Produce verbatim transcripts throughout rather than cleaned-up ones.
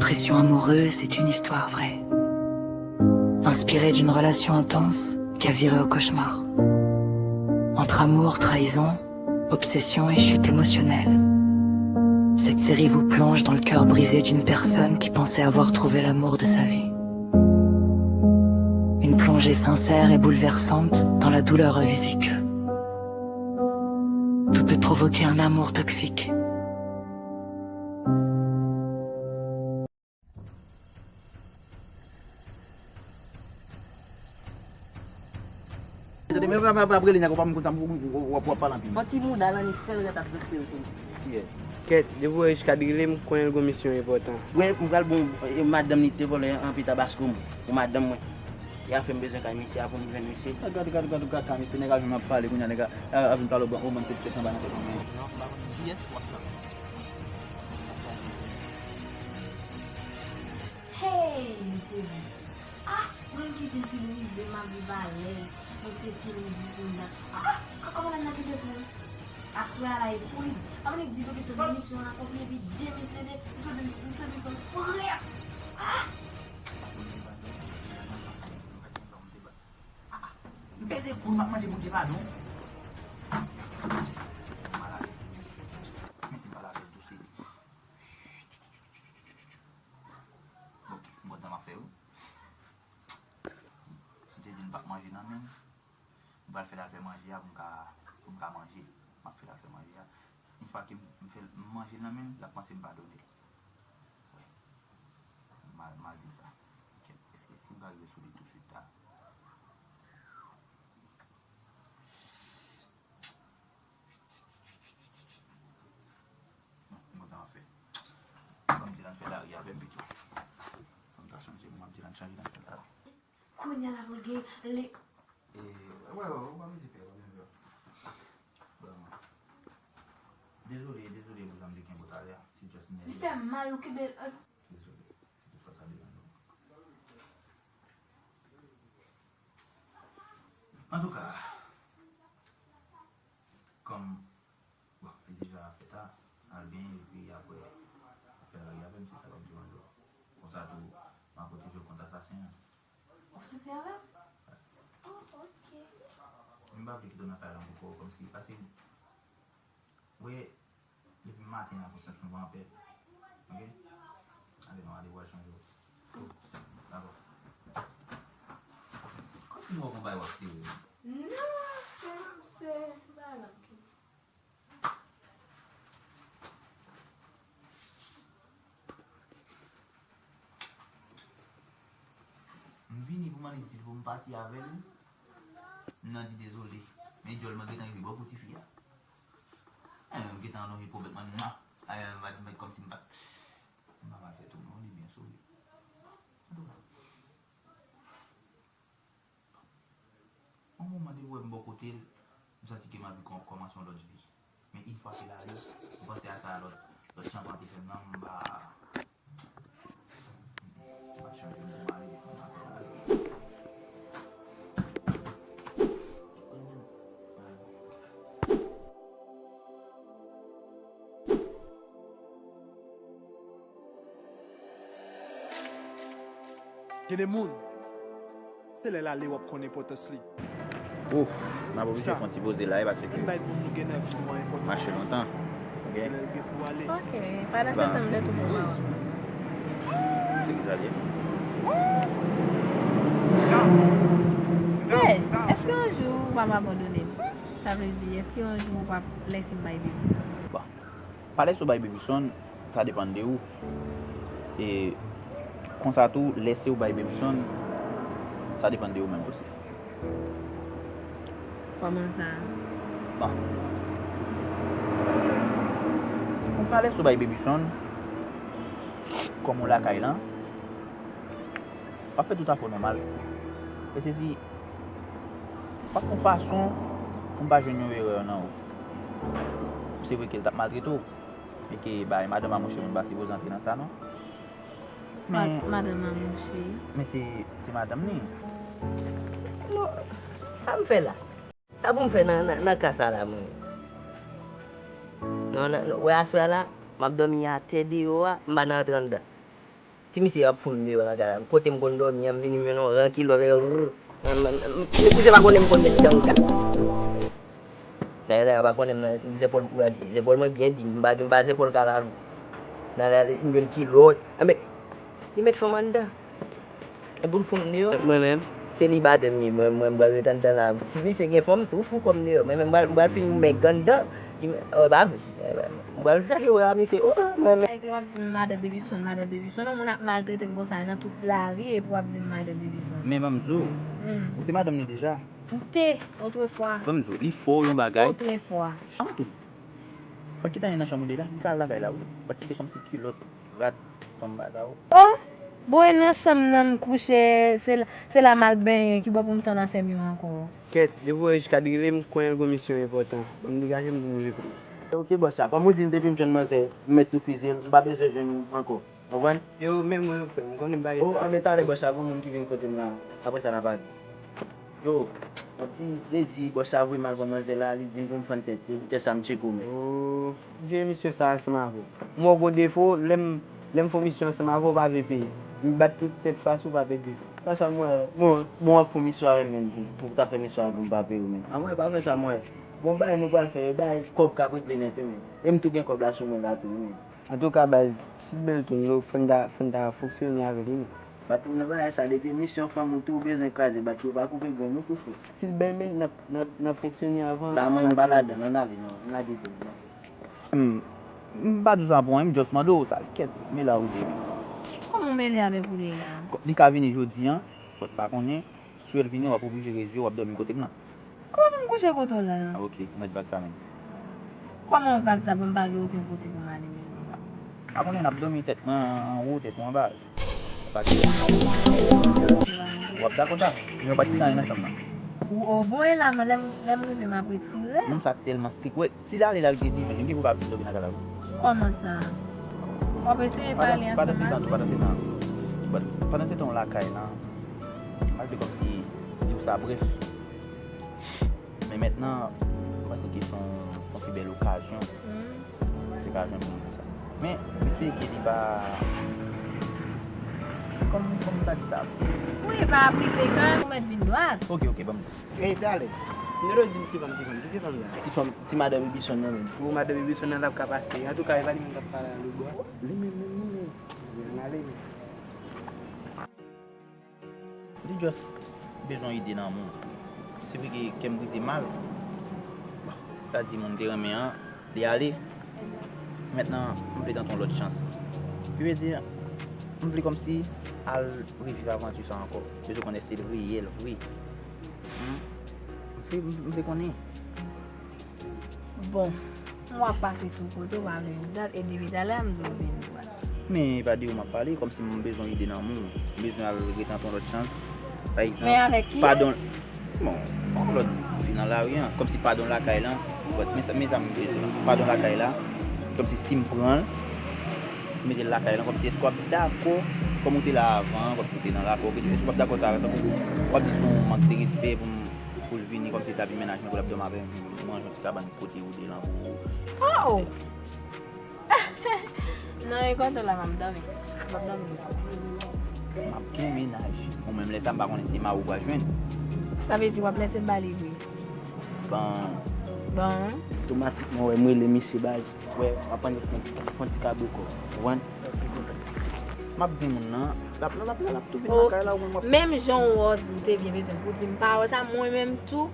Pression amoureuse est une histoire vraie, inspirée d'une relation intense qui a viré au cauchemar. Entre amour, trahison, obsession et chute émotionnelle, cette série vous plonge dans le cœur brisé d'une personne qui pensait avoir trouvé l'amour de sa vie. Une plongée sincère et bouleversante dans la douleur invisible que peut provoquer un amour toxique. Tande, men w ap rele nèg, w ap kontan, w ap pale anpil. Bon, ti mouda lan ni fè l ret ap respire sou li. Kèt, depi w wè Richcard rele m, konnen l gon misyon enpòtan. Wi, m pral bon, e, madanm li te vòlè anpil tabasko m pou madanm mwen. E afè m bezwen kay misye a pou m jwenn misye. Gad, gad, gad, gad, gad ka misye, nèg a vin ap pale kounye a, nèg a, a, a vin pale w ban, w ban tout tèt anba nan tèt mwen. Non, m pa konn kiyès w ap tann. Hey, m sezi. Ah, mwen ki di m fin rive, m ap viv alèz. Mwen sesi, mwen di, mwen dat. Ah, ah, kòman nèg nan kenbe pou mwen? Aswè a la e pou li. Avan li di Bebe Son demisyon an konfye epi demisyonnen, m sot demisyon, m sot demisyon frè. Ah! M peze kou l, m ap mande Bondye padon. Mwen si m pa lave l tou, se Ok, m kontan m ap fè wi. M te di l m p ap manje nan men l. M pral fè l al fè manje a pou m ka, pou m ka manje. M ap fè l al fè manje a. Yon fwa ke m, m fè l, m manje l nan men l, l ap panse m padone l. Wi. M al, m al di l sa. Kèt, èske, èske m ka rive sou li touswit la? Non, m kontan w ap fè. Ban m di l ann fè lari avè m pito. Fò m ta chanje, m ap di l ann chanje, l ann fè lari. Kounye a la pou l gen le- E, wè, wè, ou pa bezwen pè, ou pa bezwen pè. Vrèman. Dezole, dezole pou sa m te gen pou talè a. Se just nève. Li fè mal, ou kenbe l. Dezole. Se tout fwa sa deranj ou. Antouka, kòm, bon, li deja fè ta, al benyen, epi apre, fè lari avè m, si sa p ap deranje w. Konsa tou, m a pwoteje w kont asasen an. W ap soti avè m? Oh, ok. M pa vle kite w nan kay la ankò, kòmsi, pase, wi, depi maten an konsyans mwen pa anpè. Ok? Ale non, ale w al chanje w. Dakò. Kòmsi m wè w gon bagay w ap sere. Non, se, se bagay la, ok. M vini pou mande pitit pou m pati avè l. M nan di dezole. Men djòl mwen gentan rive bò kou tifi a. Eh, m gentan alonje po bèk mwen nan. Ay, m pa t met kòmsi m pa t. M pa mal fè tou non, li byen souri. Antouka. Yon moman depi w wè m bò kote l, m santi ke m anvi kò-, kòmanse yon lòt vi. Men yon fwa ke l ale, m panse a sa lòt, lòt chanpan te fè m nan, m pa, m pa chanje, m di m ale, m apèl ale. Gen de moun, se lè l ale w ap konn enpòtans li. Ouf, m ap oblije fè yon ti poze la wi, paske m bay moun nou gen nan vi nou an enpòtans. Mache lontan. Ok. Se lè l gen pou ale. Ok, pandan se tan m fè tou pou mwen. Se ki sa l ye? Yes, èske yon jou w p ap abandone m? Sa vle di, èske yon jou w p ap lèse m bay Baby Son? Bon, pa lèse w bay Baby Son, sa depann de ou. E konsa tou, lèse w bay Baby Son, sa depann de ou menm osi. Kòman sa? Bon. Ou pa lèse w bay Baby Son, kòm ou lakay lan, w ap fè tout afè w nòmal. E se si w ap fè yon fason pou m pa jwenn yon erè nan ou. Se vre ke l t ap maltrete w, men ke bay madanm a mouche moun pa sipoze antre nan sa non. Men madanm a mouche. Men se, se madanm li. Non, sa m fè la? Sa pou m fè nan, nan, nan ka sa la mwen? Non, nan, wè aswè a la, m ap dòmi atè deyò a, m pa nan rantre anndan. Si misye ap fout m deyò nan kay la, kote m konn dòmi an, m vin jwenn yon ran kilòt, m, m, m, misye pa konnen m konn met ganga. Dayè, dayè, pa konnen m nan zepòl, zepòl mwen byen di, m pa, m pa zepòl kalalou. Nan la, m jwenn kilòt. Anben, li met fanm anndan. E pou l fout m deyò. Mwen menm. Selibatè m ye, mwen, mwen, m pral ret anndan la. Si misye gen fanm, tou fout kò m deyò. Mwen menm, m pral, m pral fin met ganga anndan. Li, oh, pa vre. M pral chache wè a misye. Oh, mwen menm. Nèg yo ap di m madan Bebison, madan Bebison. Yon moun ap maltrete m konsa nan tout lari epi w ap di m madan Bebison. Men ban m di w, hmm, ou te madanm li deja. Ou te, otrefwa. Ban m di w, li fè w yon bagay. Otrefwa. Chantou. Pa kite anyen nan chanm ou deja. Li ka al lakay la, wi. Pa kite kòmsi kilòt, rad, fanm bata w. Oh! Bon, e nan chanm nan m kouche, se la, se la m al benyen, ki bò pou m tann afè m yo ankò? Kèt, depi w wè Richard rive, m konnen l gon misyon enpòtan. Ban m degaje m pou m rive. Ok, bòs la, kòm ou di m depi m jwenn manzè, m mèt tou fizi l, m pa bezwen jwenn ou ankò. Konprann? Yo, men mwen, frè m, m konnen m pa gen. Oh, anben talè bòs la, gon moun ki vin kote m la. Apre sa, n a pale. Yo, yon ti jezi bòs la voye m al pran manzè la, li di m pou m fann tèt li, epi tèt sa m tcheke w menm. Oh, vye misyon sa ansanm avè w. M wè w gon defo, lè m, lè m fè yon misyon ansanm avè w, w pa vle peye. M bat tout sèt fas ou pa pede. Sa sa m wè, bon, bon, w ap fè yon misyon avè m menm, pou, pou w ta fè misyon avè m, m pa peye w menm. A mwen, pa fè sa m wè. Bon, bagay nou pral fè, e bagay kòb k ap regle nèt wi menm. E m tou gen kòb la sou mwen la tou wi menm. Antouka baz, si Belton yo, fò n ta, fò n ta fonksyone avè li menm. Bat pou nan bagay sa, depi misyon fanm ou tou, ou bezwen kraze, bat pou pa koupe grenn ou tou frè. Si l bèl men, n ap, n ap, n ap fonksyone avan. La mwen m pa ladan, ann ale non, ann lage grenn non. Hmm, m pa di w sa pou anyen, m just mande w sa, kèt, mele avèk ou deja. Kòman w mele avèk ou deja? Li ka vini jodi a, fò w pa konnen, si w wè l vini, w ap oblije reze, w ap dòmi kote m nan. Kòman pou m kouche kote w la? Ah, ok, ou mèt vag sa menm. Kòman vag sa pou m pa gen okenn kote pou m ale menm? Pa konnen n ap dòmi tèt mwen anwo, tèt mwen anba. W ap dakò sa? Men w pa t di anyen nan chanm nan. Ou, o bon, e la, lè m, lè m rive, m ap retire. Moun sa tèlman strik. Wè, si l ale la, l gen diven, li pou ka vin dòmi nan kay la wi. Kòman sa? W ap eseye pale ansanm avè l? Pandan se tan, pandan se tan, w lakay la. Malgre kòmsi di w sa brèf. Men mentnan, m panse ke se yon, yon pi bèl okazyon. Se ka jwenn pou m di sa. Men, m espere ke li pa, kòm, kòm m ta di sa. Wi, pa apize kan, ou mèt vin dwat. Ok, ok, ban m di. Men talè, nou di m ti fanm, ti fanm, ki ti fanm sa? Ti fanm, ti madan Bebison nan menm. Pou madan Bebison nan l ap ka pase. Antouka, e pa li menm k ap pale a lòtbò a. Li menm, menm, li menm. Ann ale. Li just bezwen ide nan moun. Se vre ke kè m brize mal. Bon, sa di moun m te renmen an, li ale. Mentnan, m vle tante yon lòt chans. Ki vle di, m vle kòmsi al reviv avanti sa ankò. Bezwen konnen si l reyèl vre. Hmm? M vle, m vle konnen. Bon, m wè w ap pase sou kote w pa vle vin dat, e depi talè a m di w vin dwat. Men e pa de ou m ap pale, kòmsi m bezwen ide nan men w, m bezwen al retante yon lòt chans. Pa egzanp, men avèk kiyès? Padon, bon, yon lòt fi nan lari an, kòmsi padon lakay lan, men sa, men sa m vle di w la, padon lakay la, kòmsi si m pran l, m mete l lakay lan, kòmsi èske w ap dakò, kòm ou te la avan, kòmsi ou te nan rapò, èske w ap dakò sa, tankou w ap di se yon mank de respè pou m, pou l vini, kòmsi l ta vin mennaj mwen, pou l ap dòmi avè m, mwen, yon ti kabann kote ou de lan pou ou. Oh! Non, e kote la m ap dòmi. M ap dòmi. M ap gen mennaj. Ou menm lè sa m pa konnen si mari w pral jwenn. Sa vle di w ap lèse m ba li vre. Bon. Bon. Otomatikman, wè, m rele misye baz. Wè, w ap annik fon, fon ti kabrikò. Ou konprann? M ap gen moun nan. L ap la, l ap la, l ap tou vin nan kay la, ou menm w ap. Menm jan w di w te byen bezwen pou di m pawòl sa, mwen menm tou,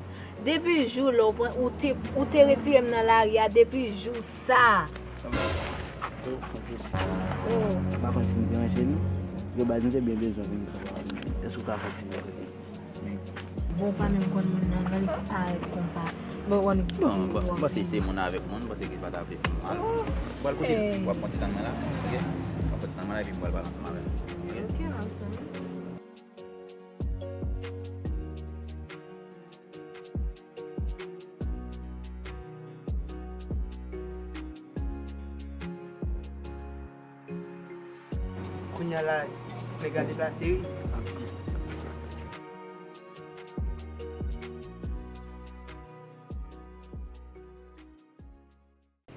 depi jou lè w pran, ou te, ou te retire m nan lari a, depi jou sa. Oh, ok. Oh. M pa konn si m deranje nou. Yo, baz, m te byen bezwen vin fè pawòl. Èske w ka fè ti bagay? Bon, w pa menm konn moun nan, jan li parèt konsa. Bon, w annik di m bon, bon, bon, se, se moun avèk moun, m panse ke l pa ta vle fè m mal. M pral kote l, w ap konn ti tann mwen la, ok? W ap konn ti tann mwen la, epi m pral pale ansanm avè l, ok? Ok, m ap tann. Kounye a la, ti nèg la deplase wi.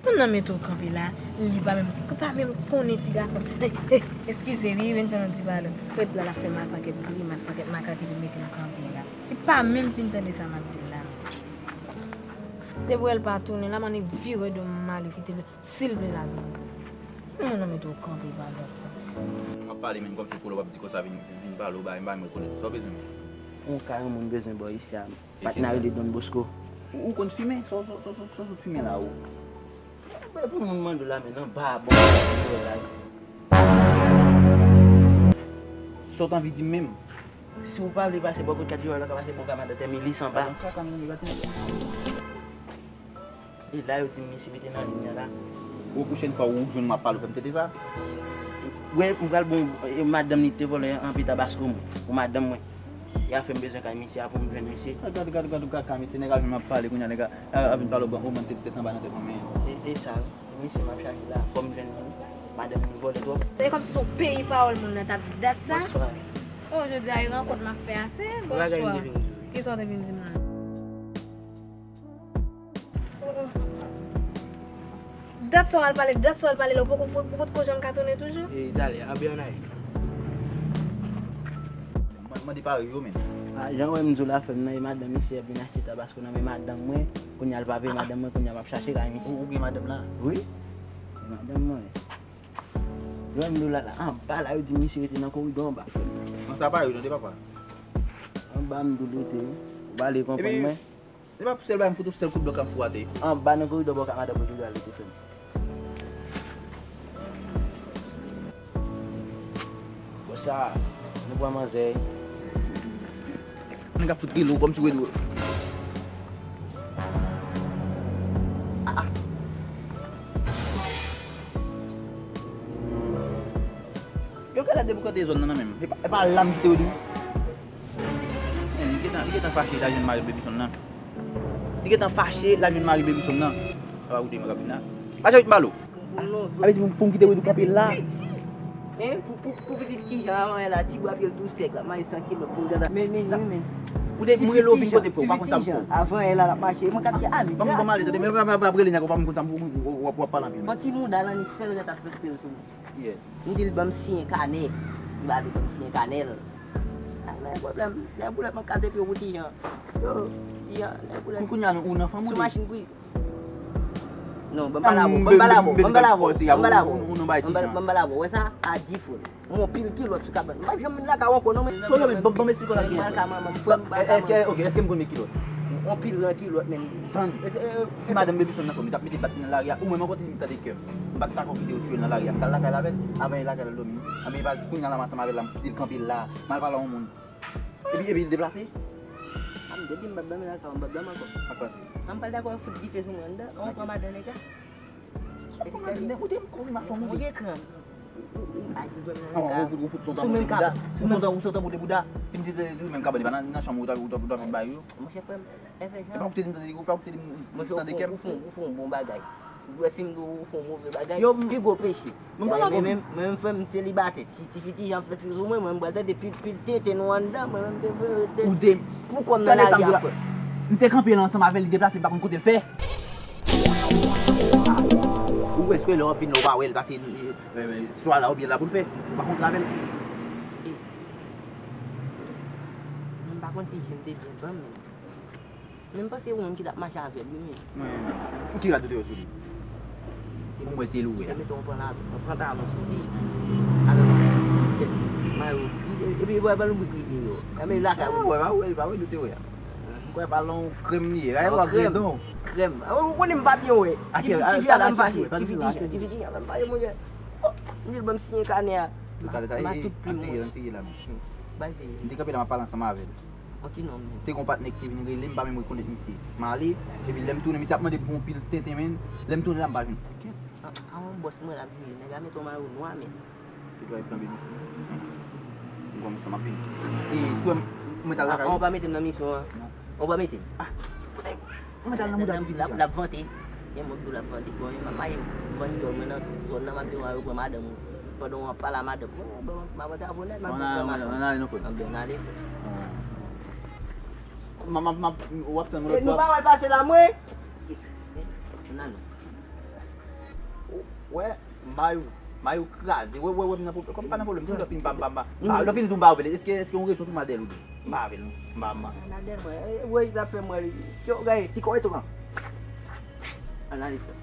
Moun nan mete w kanpe la, li pa menm, li pa menm konnen ti gason. Eskize wi, vin fè nou ti pale. Frèt la, l ap fè m ak pakèt grimas, pakèt makak epi l mete m kanpe la. Li pa menm fin tande sa m ap di l la. Depi w wè l pa tounen, la m annik vire do m m ale kite l, si l vle l al vini. Moun nan mete w kanpe pa dat sa. M ap pale, men kòmsi pou w ap di konsa vin, vin pale w ba, m pa menm rekonèt. Sa w bezwen menm? Yon kay yon moun bezwen bò isi a. Patnè a rele Don Bosco. Ou, ou konn fimen? Sa w sot fimen la ou? Epi moun mande w la men nan ba bon la. Sa w t anvi di m menm? Si w pa vle pase bò kote kat yo la, ka pase bò kay madan Tèmilis anba. E la yo di m misye mete nan liy nan la. Bon, pwochèn fwa ou jwenn m ap pale, ou fè m tete sa. Wè, m pral bon, e, madanm li te vòlè anpe tabasko mwen. Pou madanm mwen. Y a fè m bezwen kay misye a pou m jwenn misye. Gad, gad, gad, gad, gad kay misye, nèg a jwenn m ap pale, kounye a nèg a, a, a vin pale w ban, w ban tete tèt anba nan tèt mwen, men. E, e sa, misye m ap chache la, fò m jwenn madanm li vòlè twòp. Se kòmsi se yon peyi pawòl moun nan t ap di dat sa. Bonswa. Oh, jodi a, e rankont m ap fè a, se bonswa. Kisa w te vin di m la? Dat sa w al pale, dat sa w al pale la, ou poko, ou potko janm ka tounen toujou? E, talè, anbyen ann. Mwen mande parèy yo menm. Ah, jan w wè m di w la, frè m nan, e madanm misye ap vin achte tabasko nan men madanm mwen. Kounye a l pa peye madanm mwen, kounye a m ap chache kay misye. Ou, ou gen madanm la? Wi. E madanm mwen. Jan m di w la, la, anba la, yo di misye rete nan koridò anba, frè m nan. Nan sa pa yo tande, papa. Anba m di w l rete, wi. Ou pa vle konprann mwen. Se pa sèl bagay m fout ou, sèl kout blan k ap fwate. Anba nan koridò bò ka madanm mwen toujou al rete, frè m. Bon sa, nou pran manzè. Nèg ap fout rele w kòmsi w rele w. Ah, ah. Yo genlè deboukante zòn nan, nan menm. E pa, e pa la m kite w di. Men, li gentan, li gentan fache, l al jwenn mari Babyson nan. Li gentan fache, l al jwenn mari Babyson nan. Sa pa koute mwen k ap vin la. Ajan wit balo. A vle di pou, pou m kite Wedou kanpe la. Hein? Pou, pou, pou pitit kijan avan yè la, ti bwa pye l tou sèk, l ap mache san kilòt pou l gade. Men, men, men, men. Ou te, m rele w vin kote frè w, ou pa konn sa m fè w. Avan yè la, l ap mache, mwen k ap di, ah, men. Ban m, ban m ale, tande, men pa, pa, pa, pa rele nèg ou pa menm konn sa m, w, w, w ap pale anpil. Pran ti mouda l annik fè l ret ap respekte l sou mwen. Yeah. M di l ban m siyen kanè. Li pa vle ban m siyen kanè l. Ah, men pwoblèm, lè boulèt mwen kase pye w pou ti jan. Yo, ti jan, lè boulèt. Kou-, kounye a nou, ou nan fanm ou li? Sou machin pou. Non, ban m pale avè w, ban m pale avè w, ban m pale avè w, ban m pale avè w. Ou, ou, ou nan bay ti jan. Ban m pale avè w, wè sa? A di fò. Yon pil kilòt sou kabann. M pa janm vin lakay ou ankò non, men. Solo, men, ban, ban m eksplike w sa k gen. Mwen lakay manman m, frè m, pa lakay manman m. Èske, èske, èske m konn met kilòt? Yon pil gran kilòt, men. Tann. Èske, èske, si madanm Babyson nan fè w, li t ap mete bat li nan lari a, ou menm ankò te di m tande kè m. M pa t dakò kite yo tiye l nan lari a. M t al lakay l avè l, avan l lakay l al dòmi. Anben, e pa kounye a la m ansanm avè l la, m kite l kanpe la, m al pale a yon moun. Epi, epi l deplase? A m depi m p ap dòmi lakay ou, m p ap dòmi ankò. Sa k pase? An m pral dakò fout dife sou mwen anndan, an w pran madan nèg la. Sa w pran madan nèg, ou te m kouri m ap fè w monte. Ou gen kran. Ou, ou, ou, ou, ou, ou fout son tan monte bouda. Ou son tan, ou son tan monte bouda. Si m te, te, te menm kabann, e pa nan, nan chanm ou t ap, ou t ap, ou t ap bay yo. Monchè frè m, e pa ou te di m tande, ou pa ou te di m tande kè m. Ou fè yon, ou fè yon bon bagay. Ou wè si m di w ou fè yon move bagay, pi gwo peche. Mwen pa dakò. Mwen menm, mwen menm frè m selibatè. Ti, ti fi ti jan fè sou mwen, mwen m pral tande pil, pil tenten nou anndan, mwen menm te vle rete pou kò m nan lari a frè. M te kanpe la ansanm avè l, li deplase, m pa konn kote l fè. Ou wè, se lè w ap vin la, ou pa wè l, paske, e, e, swa la oubyen la pou l fè. Ou pa kontre avè l. E, m pa konn si je m te byen ban m, men. Men m panse ou menm ki t ap mache avè l, wi, men. Mwen, ki rad ou te wè sou li? Pou mwen, se li ou wè a. Te mete yon pantalon, yon pantalon sou li. Avèk yon tèt mayo gri, e, epi, wè, ban nou bout li yo. Nan men lakay ou. Wè, pa wè, pa wè, nou te wè a. M kwè pa lon krèm li ye. Gade wè gredon. Krèm. A, ou konnen m pa byen wè. Ti fi, ti fi a fè m fache. Ti fi, ti fi, ti fi a fè m fache, monchè. Oh, m di l ban m siyen kanè a. M a tout plim, monchè. M te kanpe la, m ap pale ansanm avè l. Yon ti nonm, men. Te gon patnè ki te vin rele m, m pa menm rekonèt misye. M ale, epi lè m tounen, misye ap mande pou yon pil tenten, men. Lè m tounen la, m pa jwenn. Kèt. A, a, yon bòs mwen l ap vini. Nèg la mete yon mayo nwa, men. Ou dwe flanbe misye. M kòmanse m ap vini. E, frè m, mwen t al lakay ou. A, ou pa mete m nan misyon an? Non. Ou pa mete m? A, kote? Mwen t al nan mouda ti fi ti jan. L ap vante. Gen moun ki di w l ap vante. Bon, m ap mache vant dòl mwen nan zòn nan, m ap di w al pran madanm ou. Pandan w ap pale a madanm mwen, bon, m ap antre abonè, m ap pran machann. Ann ale, non, frè. Ann ale, frè. M ap, m ap, m ap, w ap tann mwen lòt bò. E nou pa wè l pase la, mwen? Ann ale. Wè, may ou, may ou kraze. Wè, wè, wè, m nan pwoblèm. Kòm m pa nan pwoblèm, tou lè fini pa, pa, pa. Pa, lè fini tou, m pa wè. Èske, èske yon rezon tou m a dèyè ou tou? M pa avè l, non. M pa, m pa. An, adèl mwen. E, wè, zafè mwen, li. Yo, gaye, ti kòwè tou, man. Analize.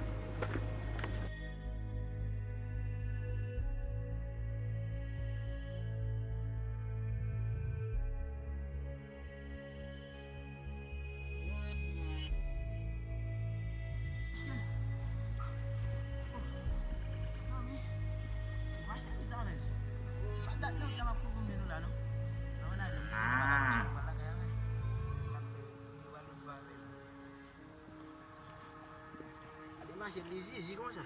Gade machin li zizi konsa.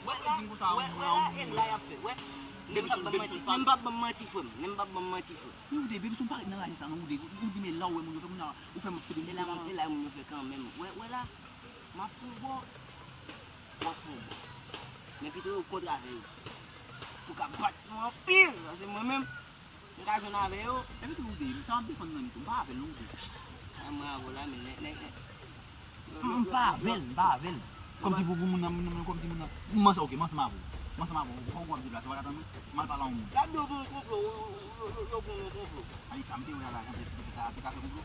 Wè la, wè, wè la, e la y ap fè. Wè, nèg p ap ban m manti, nèg p ap ban m manti, frè m. Nèg p ap ban m manti, frè m. Men ou de, depi sou parèt nan raje sa, non, ou de, ou di, men la w wè moun yo fè moun nan, ou fè m ap pete moun nan. E la moun yo fè kanmenm. Wè, wè la, m ap fè w bò, w ap fè w bò. Men pito yo kont avè yo. Pou ka bat nou anpil, paske mwen menm, m ka jwenn avè yo. Epi tou ou de, sa w ap defann nan li tou, m pa avè l non ou de. A, mwen avè w la, men nèg, nèg, nèg. M, m pa avè l, m pa avè l. Kòmsi pou, pou moun nan, moun nan, kòmsi moun nan. M ansanm, ok, m ansanm avè w. M ansanm avè w. Fò w ap deplase, w pa ka tann mwen. M al pale a yon moun. Gade yo pou yon konplo, yo, yo, yo, yo pou yon konplo. Ayi, sa m te wè a la, konplo, konplo, sa te ka fè konplo.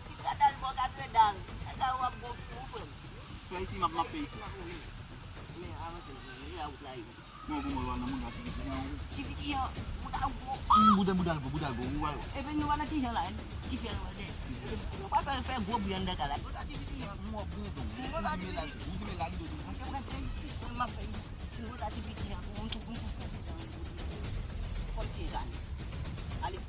Ti gradal bò katredal. Nèg la w ap gon fou, frè m. Fè isi, m ap, m ap fè isi. Men avanse, men la wout la ye. Non, pou mwen, nan moun la, ti figi an. Ti figi an, bouda gwo. Bouda, bouda l gwo, bouda l gwo, ou wè. Epi nou pa nan ti jan la, ti fè l wè dè. Nou pa fè l fè gwo bri anndan kay la. Bouda ti figi an. Mwen bon don. Bouda ti figi. Ou di men la li do. Mwen fè isi, mwen m ap fè isi. Bouda ti figi an, mwen tout, mwen tout konpetan. Fò m fè gade. Ale.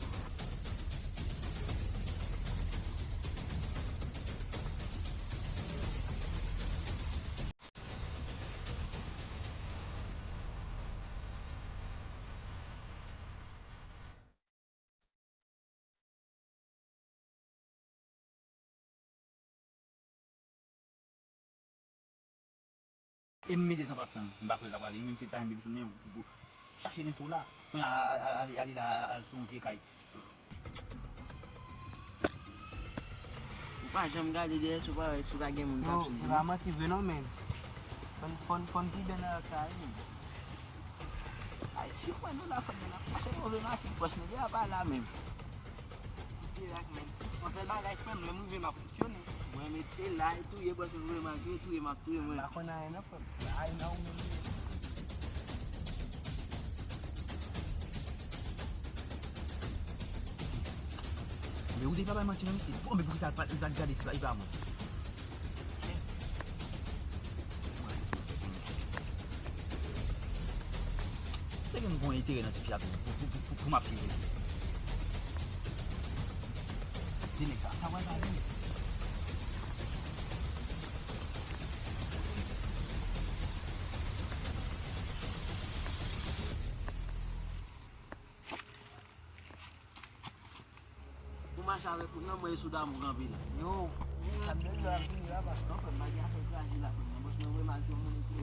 E m mete tan pa tan, m pa kwè l ta prale, li menm se ta menm bezwen pou, pou chache lenfo la. Kounye a, a, a, ale, ale la, al sou yon vye kay. Ou pa janm gade dèyè si w pa wè si pa gen moun k ap swiv li. Non, se pa manti vre non, men. Fò n, fò n, fò n pridè nan rad sa a wi, men. Ay, si w wè nou la, fò n nan pase move maten pwòch nou deja pa la menm. Mete rak menm. Yon sèl bagay, frè m, lè m rive, m ap fonksyone. Mwen mete la, e touye, pwòch mwen, mwen, mwen touye, m ap touye mwen. M pa konn anyen non, frè m. Ay, nan ou menm li ye. Men ou te pa bay manti non, mesye. Bon, men poukisa l pa, l pa gade si l pa mwen? Se ke m gon enterè nan tifi a tou, pou, pou, pou, pou, pou m ap chire. Di nèg sa, sa w al pale. Ou mache avèk moun nan, mwen e sou damou kanpe la. Yo, sa m te di w ap vini la, paske non, frè m, bagay a fè kraze la, frè m. Bòs mwen remake yon moun epi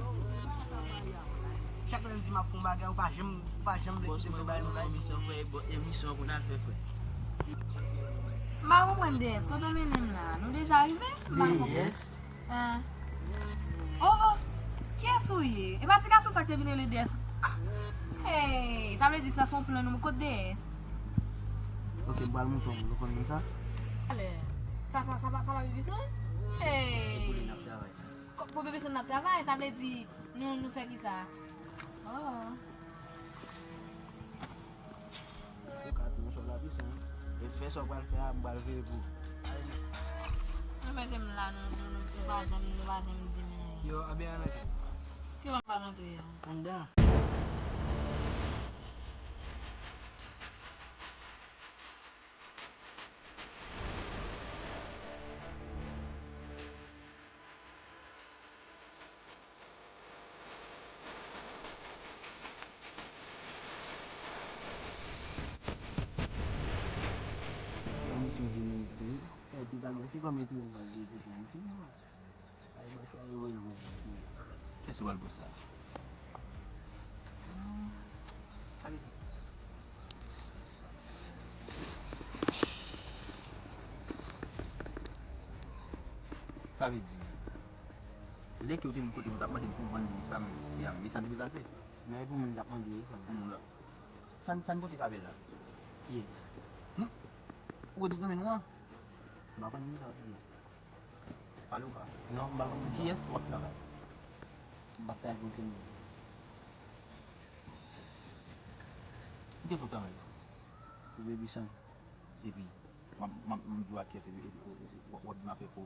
chak lè m di m ap fè yon bagay, ou pa janm, ou pa janm vle kite m fè bagay nou ka. Emisyon, frè, emisyon pou n al fè, frè. M pa konprann D S, kote w mennen m la? Nou deja rive? M pa konprann. Ah. Oh, oh. Kiyès ou ye? E pa ti gason sa k te vin rele D S? Ah. Hey, sa vle di sa se yon plan nou. Kot D S? Ok, m pral montre w, nou konn moun sa? Alè, sa, sa, sa pa, sa pa pipi sou? Hey. Se pou li n ap travay. Ko-, pou pipi sou n ap travay, sa vle di nou, nou fè kisa? Oh. Ou ka tou yon sòl apisan. E fè sa w pral fè a, m pral veye pou ou. Anmède m la, nou, nou, nou, nou pa janm, nou pa janm di m anyen. Yo, anben anmède. Ki bò m pral antre a? Anndan. Kiyès ou pral pran sa? Sa vle di, lè ke w te vin kote m, w t ap mande m pou m vann li, pa m, se a, men sa n te bezwen fè. Men e pou moun k ap mande wi, frè m. Pou moun la. Sa n, sa n pote k avè l la? Ki? Hmm? Ou rete nan men nou an? M pa konn moun sa w di. Pale w pa. Non, m pa konn moun sa. Kiyès w ap travay? M p ap travay pou kenn moun. Ki te fout travay? Pou Baby Sam. Epi, m ap, m ap, m di w a kiyès, epi, epi, w ap, w ap di m afè fo.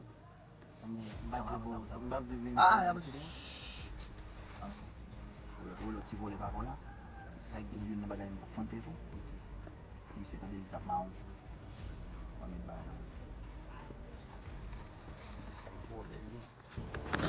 M pa di, m pa di, m pa di. Ah, ah, ah, ah. Ou lòt, ou lòt ti vòlè pa vòlè. Sa ki di youn nan bagay m p ap fann pè fo. Si misye tande li, l ap mawon. W ap met bagay la. Vòlè li.